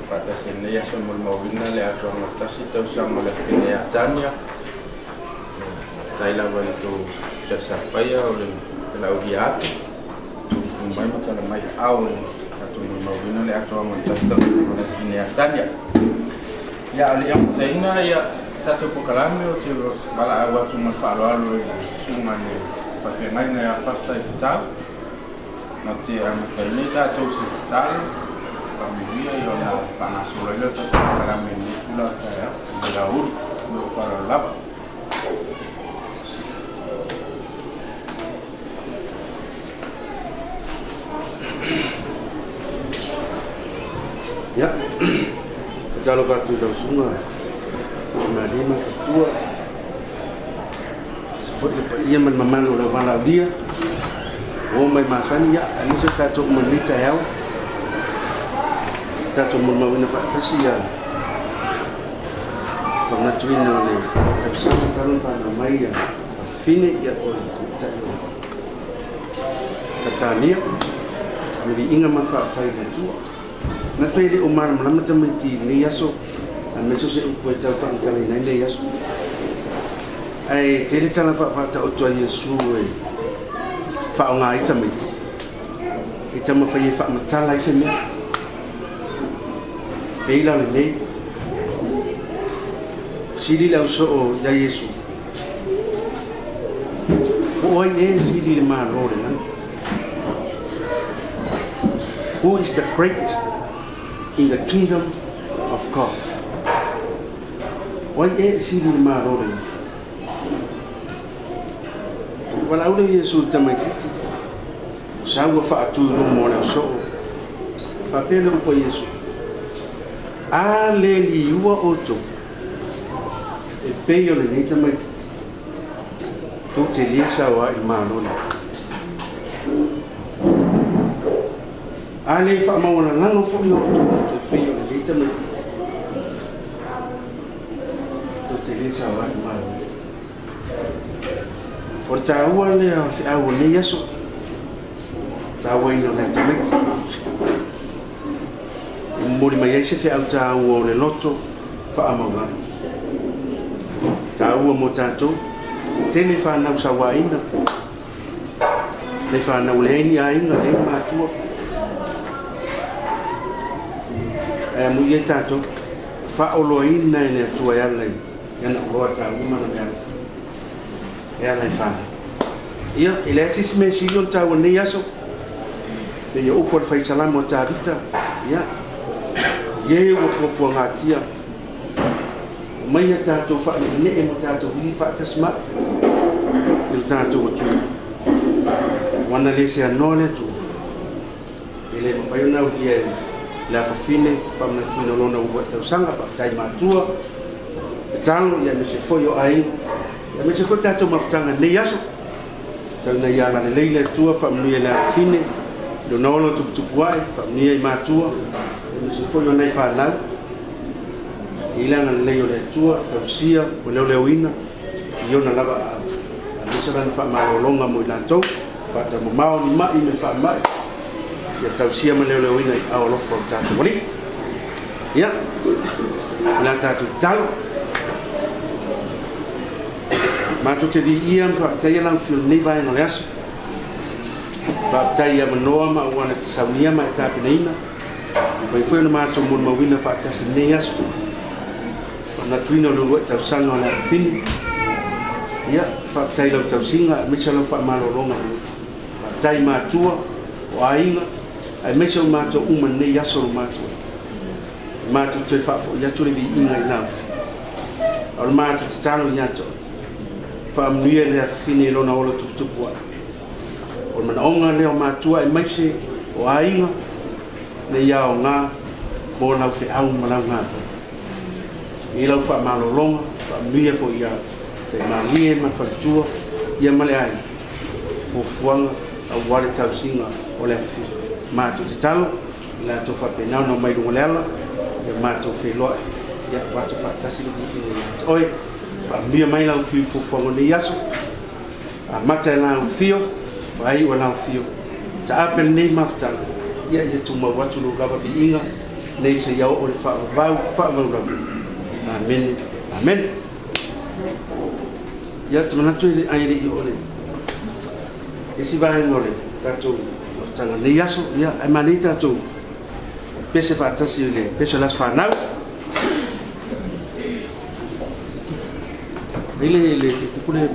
faatasi i lenei aso e molimauina le atoaga o le tasi tausaga o le afafine ia Tania. Faafetai lava i le tou talisapaia o le felaulia atu, tou susu mai ma tala mai aao e tatou molimauina le atoaga o le tasi tausaga o le afafine ia Tania. Ia, a o le i amataina ia tatou polokalame, ou te valaau atu ma le faaaloalo i le susuga i le faafeagaiga ia Pastor Iputau. Na te amataina ai tatou se tatalo faamanuia ia ona faagasolo ai lea o tatou polokalame i lenei itula o le taeao, i le aoauli. Ma lou faaaloalo lava. Ia, tatalo atu i lau susuga Malie ma Fatua, se foi le paia ma le mamalu o lau valaaulia, o mai masani, ia, aemaise o tatou uma i lenei taeao, tatou molimauina faatasi ia faamanatuina o le tausaga talu ona fanau mai ia Fine ia o le tamaitai o Catania, le viiga ma le faafetai i le Atua. Manatu e le o malamalama tamaiti i lenei aso, aemaise o se upu e tau faamatalaina ai lenei aso. Ae tele tala faafaataoto a Iesu e faaaoga ai tamaiti, e taumafai e faamatala ai se mea. Pei la o lenei, fesili le ausoo ia Iesu, Po o ai ea e sili i le Malo o le lagi? Who is the greatest in the kingdom of God? O ai ea e sili i le Malo o le lagi? Valaau lea o Iesu i le tamaitiiti, sa ua faatu i luma o le ausoo. Faapea le upu a Iesu, A le liua outou, E pei o lenei tamaititi, tou te le saoa i le Malo nei. A le faamaualalogo foi o outou loto e pei o lenei tamaititi, tou te le saoa i le Malo nei. O le taua lea o le feau o lenei aso, tauaina o nai tamaiti. E momoli mai ai se feau taua o le loto faamaualalo. Taua mo tatou, tele fanau sauaina, le fanau leai ni aiga, leai ni matua. Ae amuia i tatou, faaoloaina e le Atua e ala i ana oloa taua ma ana meaalofa e ala i fanau. Ia, e leai se isi mea e sili ona taua i lenei aso, pei o upu a le fai salamo a Tavita, ia, ie ua puapuagatia, omaia tatou faaneenee ma tatou vili faatasi mai i lo tatou Atua. Ua ana le seanoa le Atua, e le mafai ona aulia e le afafine faamanatuina o lona uluai tausaga. Faafetai matua, tatalo, ia aemaise foi o aiga, ia aemaise foi tatou mafutaga i lenei aso. Tau ina ia agalelei le Atua, faamanuia i le afafine, lona ola tuputupu ae, faamanuia i matua, aemaise foi o nai fanau. I le agalelei o le Atua, tausia ma leoleoina i ona lava aao, aemaise lana faamalologa mo i latou, faataumamao ni mai ma ni faamai, ia tausia ma leoleoina i aao alofa o le tatou Alii. Ia, o le a tatou tatalo. Matou te viia ma faafetaia lau Afioga i lenei vaega o le aso. Faafetai i avanoa ma auala e te saunia ma e tapenaina. Mafai foi ona matou molimauina faatasi i lenei aso. Faamanatuina o le uluai tausaga o le afafine. Ia, faafetai i lau tausiga aemaise lau faamalologa mai. Faafetai i matua, o aiga, aemaise o matou uma i lenei aso o lo matou. E matou toe faafoi atu le viiga i lau Afioga. A o le matou tatalo ia te oe, faamanuia le afafine i lona ola tuputupu ae. O le manaoga lea o matua aemaise o aiga, ina ia aoga mo lau feau ma lau galuega. I lau faamalologa, faamanuia foi ia Taimalie ma le faletua, ia ma le aiga, fuafuaga aua le tausiga o le afafine. Matou tatalo, I latou faapena ona omai i luga o le ala, ia matou feiloai, ia avatu faatasi le viiga ia te oe. Faamanuia mai lau afio i fuafuaga o lenei aso, amata e lau afio, faaiu e lau afio. Taape lenei mafutaga, ia ia tumau atu lou lava viiga nei seia oo le faavavau faavavau lava. Amene. Amene. Ia, ou te manatu ai le i oo le isi vaega o le tatou mafutaga nei aso, ia, ae manaia tatou pese faatasi i le pese o le aso fanau. Ai le pule.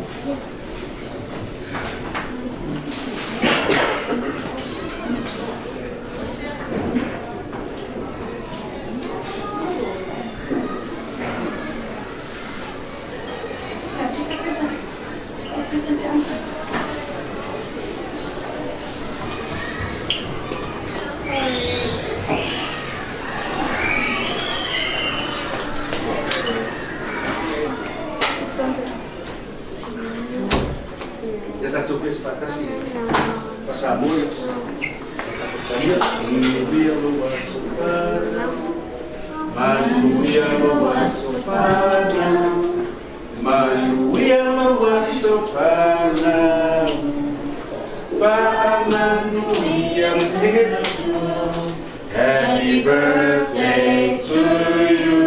Ia tatou pese faatasi faa-Samoa ia. Talia, manuia lou aso fanau, manuia lou aso fanau, manuia lou aso fanau, faamanuia. Sing it. Happy birthday to you.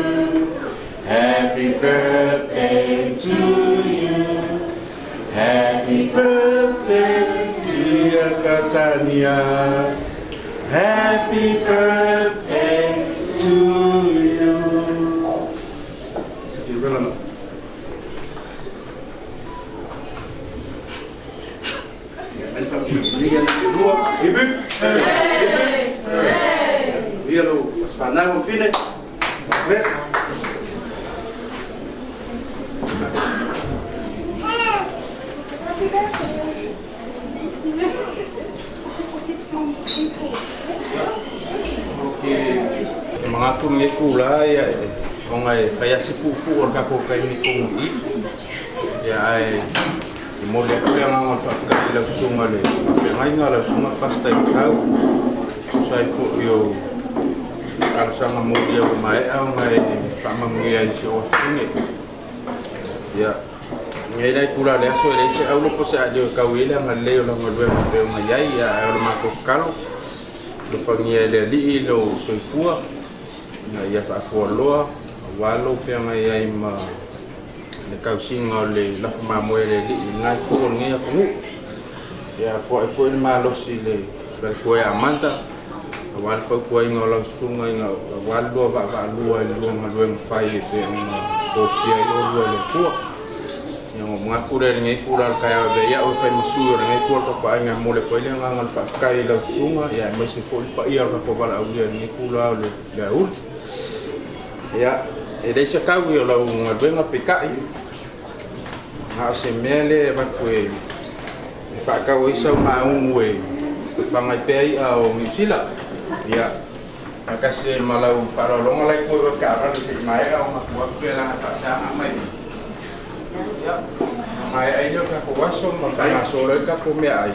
Happy birthday to you. Happy birthday, dear Catania. Happy birthday to you. Sophia, roll on. Hip hip. Ia lou aso fanau fine. Bless. Happy birthday. E manatu lenei itulā ia ona e fai lava si puupuu o le tatou taimi i totonu i i, ia ae e momoli atu le agaga o le faafetai i lau susuga i le faafeagaiga, lau susuga Pastor i Matau, tusa ai foi o talosaga molia ua maea ona e faamanuia ai si ou afafine. Ia, lenei la itulā o le aso e leai se auro po o se adio e tau i ai le agalelei o lau galuega e pei ona i ai, ia ae o le matou tatalo, alofagia e le Alii lou soifua ina ia faafualoa aua lou feagai ai ma le tausiga o le lafu mamoe a le Alii i lena itu o lenei atunuu. Ia foai foi le malosi i le faletua ia Amanda aua le fautuaina o lau susuga ina aua le lua vaavaalua i le lua galuega fai e pei ona tofia ai oulua e le Atua. Ia ona ou manatu lea i lenei itula o le taeao e avea ai au e fai ma sui o lenei itu o le tatou aiga e momoli atu ai le agaga o le faafetai i lau susuga ia aemaise foi le paia o le tatou valaaulia i lenei itula o le aoauli. Ia, e leai se taui o lau galuega peitai, na o se mea lea e avatu e faatau ai sau maugu e fafaga ai pea i'a o Niu Sila. Ia, faatasi ai ma lau faaaloaloga la i tua i o i le taavale se i maea ona tuu atu lea leaga e faasaga mai. Ia, ona maea ai lea o le tatou aso ma faagasolo ai le tatou meaai.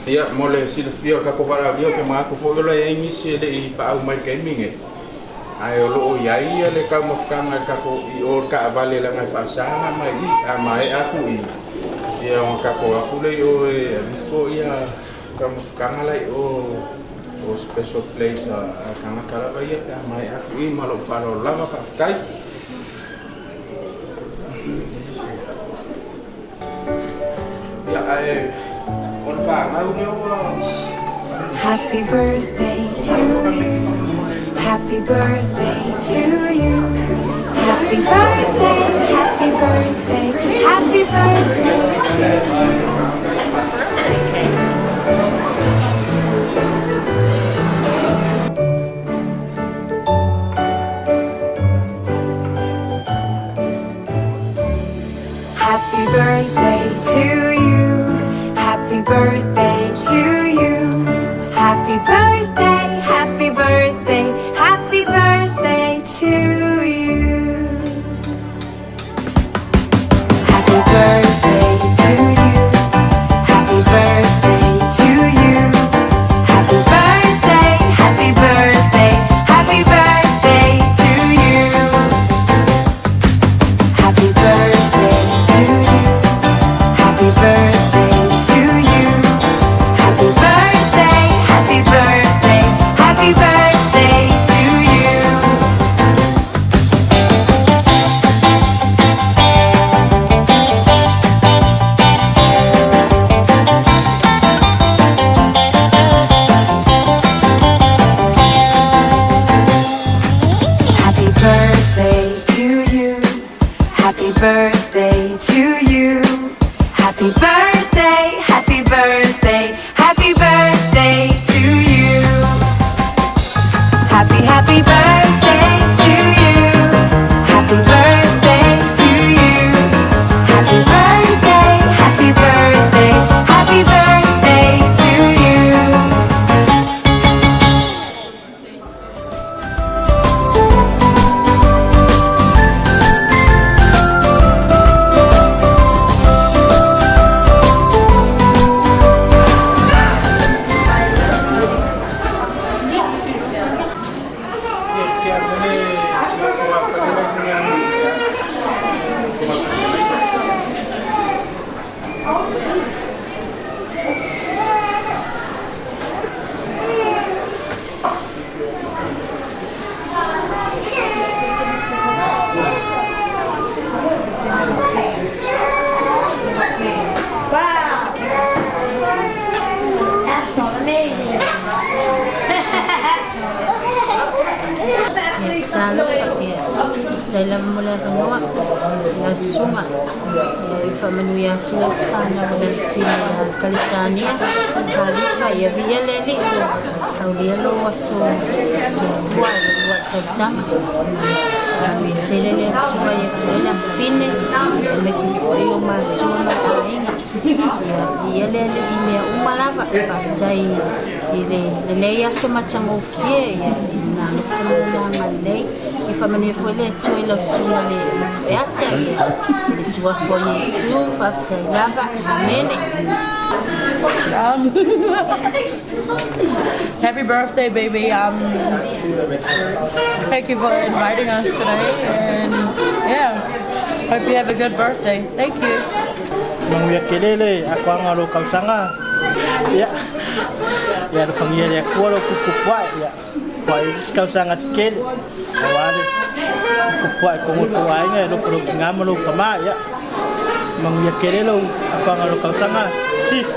Ia, mo le silafia o le tatou valaaulia, ou te manatu foi o la e i ai nisi e le i paau mai i le taimi lenei, ae o lo o i ai le taumafataga i le tatou i o i le taavale leaga e faasa mai i i. A maea atu i i, ia ona tatou atu lea i o e aveifo ia taumafataga la i o o special plate a tagata lava ia pe a maea atu i i. Ma lou faaaloalo lava, faafetai. Ia, ae o le fanau lea ua. Happy birthday to you. Happy birthday to you. Happy birthday, happy birthday, happy birthday to you. Happy birthday to you. Happy birthday to you. Happy birthday, happy birthday, happy birthday to you. Happy birthday to you. Happy birthday to you. Happy birthday to you. Happy birthday, happy birthday, happy birthday to you. Ia talofa, ia faafetai lava mo le avanoa i lau susuga. Ia e faamanuia atu le Aso Fanau a le Alafine ia Kalitania Kalifa, ia viia le Alii ua taulia lou aso soifua i le uluai tausaga. Faamanuia tele le Atua ia te oe le Afafine, aemaise foi o matua ma aiga. Ia viia le Alii i mea uma lava. Faafetai i lenei aso matagofie, ia na alofa ma lona agalelei. Ia faamanuia foi le Atua i lau susuga le Beata, ia i le suafa o Iesu. Faafetai lava. Amene. Happy birthday, baby. Thank you for inviting us today. And yeah, hope you have a good birthday. Thank you. Manuia tele le akoaga o lou tausaga. Ia, ia alofagia e le Atua lou tuputupuae, ia, ua i ai isi tausaga se tele, aua le tuputupuae i totonu o le tou aiga, e alofa lou tina ma lou tama, ia, manuia tele lou akoaga o lou tausaga, sis.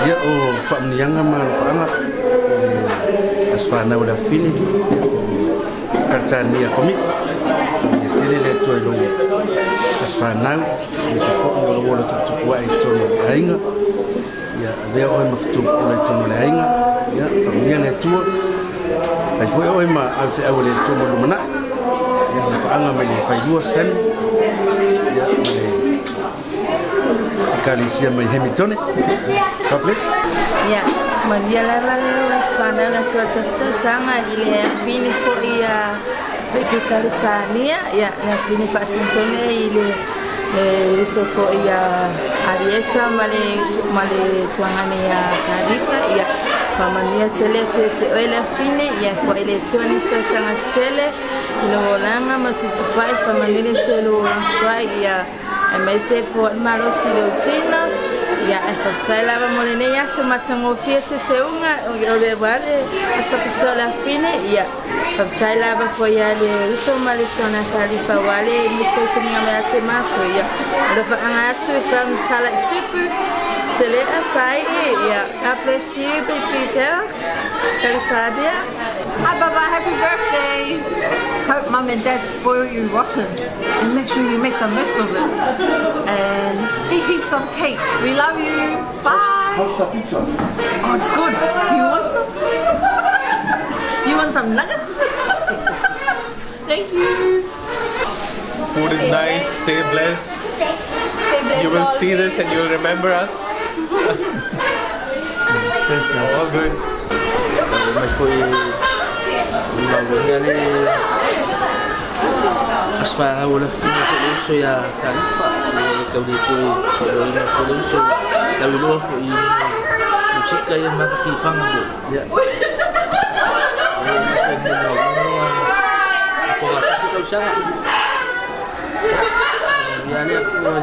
Ia o faamuniaga ma alofaaga i le aso fanau o le afafine o Karitania Komiti. Faamanuia tele le Atua i lou aso fanau, aemaise foi o lou ola tuputupuae i totonu o le aiga. Ia avea oe ma fetuupula i totonu o le aiga. Ia faamanuia le Atua. Fai foi oe ma ave feau a le Atua mo le lumanai. Ia alofaaga mai le Failua's family. Ia ma le Ekalesia mai Hemitone. God bless. Ia, manuia lava le aso fanau na tuatasi-tausaga i le afine foi a Baby Kalitania, ia, le afine faasintone i le le uso foi a Arieta ma le uso ma le tuagane ia Kalifa, ia, faamanuia tele atu ia te oe le afine, ia foi le Atua nisi tausaga se tele i lou olaga ma tutupai, faamanuia le Atua i lou olaga tupai, ia, Aemaise foai le malosi i lou tino. Ia, ae faafetai lava mo lenei aso matagofie teuteuga o le aua le aso faapitoa o le afine. Ia, faafetai lava foi ia le uso ma le tuana Kalifa aua le invitation nga mai ia te matou. Ia, alofaaga atu from Talaitupu, Tele'a Tai'i. Ia, God bless you baby girl, Kalitabia. Hi Baba, happy birthday! Hope mum and dad spoil you rotten and make sure you make the most of it. And eat heaps of cake. We love you. Bye! How's the pizza? Oh, it's good. Do you want some? You want some nuggets? Thank you. Food is nice. Stay blessed. You will see this and you will remember us. All good. Mai foi mauina le aso fanau o le afafine foi le uso ia Kalifa e tau le toe faailoaina foi le uso tau iloa foi i musika ia ma katifaga foi ia e mai foi mauina akoaga tasi tausaga ia le Atua.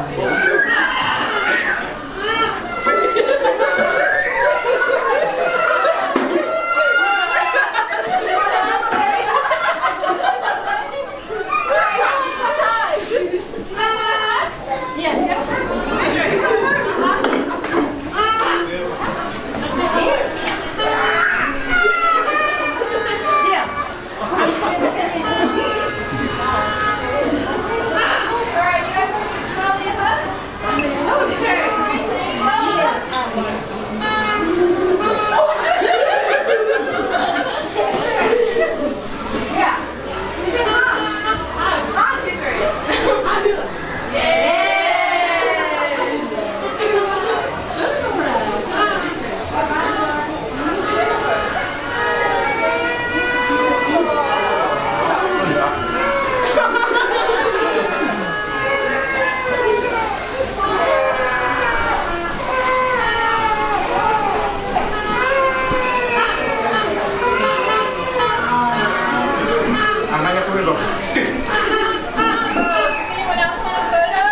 Anyone else want a photo?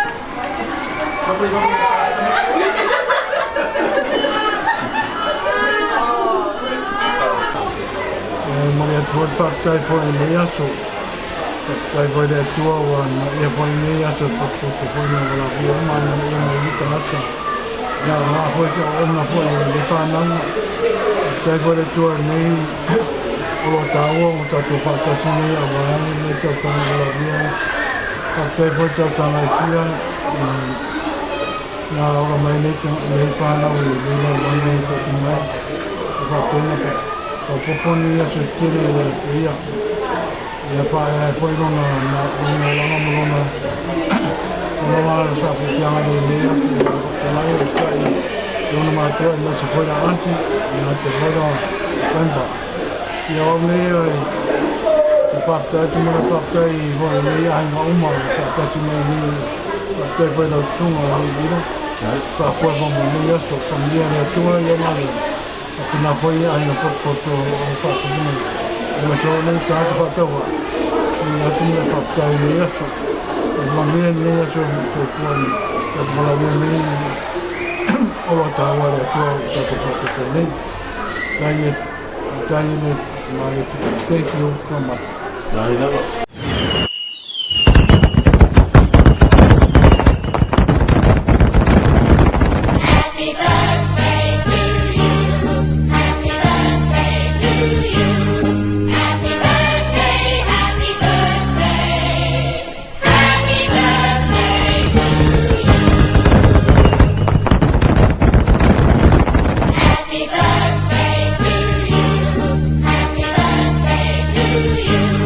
E momoli atu foi le faafetai foi i lenei aso. Faafetai foi i le Atua ua naia foi lenei aso e potopoto foi na valaaulia uma ai ina ia mai ai tagata. Ia aoga foi se auauna foi i lenei fanauga. Faafetai foi i le Atua i lenei o lo o taua ua tatou faatasi nei aua lenei tausaga valaaulia. Faafetai foi i tausaga e fia na ola mai nei nei fanau i lenei lalolagi e tofi mai. E faafetai na faaopoopo nei aso e tele e ia. Ia faaea ai foi lona lona olaga ma lona lona saafiafiaga lelei atu faapena ia onosai i ona matua aemaise foi la aunty ia te foi la grandpa. Ia o au nei e faafetai atu ma le faafetai foi i nei aiga uma ua faatasi mai nei. Faafetai foi i lau susuga Levila faafoe foi mo lenei aso. Faamanuia le Atua i ona faapena foi i aiga potopoto o faatasi mai. Aemaise o nei tagata faatauvaa, momoli atu le faafetai i lenei aso. Ia manuia lenei aso soifua i tatou valaauina nei o lo o taua e le Atua ua tatou faatasi ai nei. Tai e tai e le Thank you so much. Happy birthday to you. Happy birthday to you. Happy birthday, happy birthday. Happy birthday to you. Happy birthday to you. Happy birthday to you.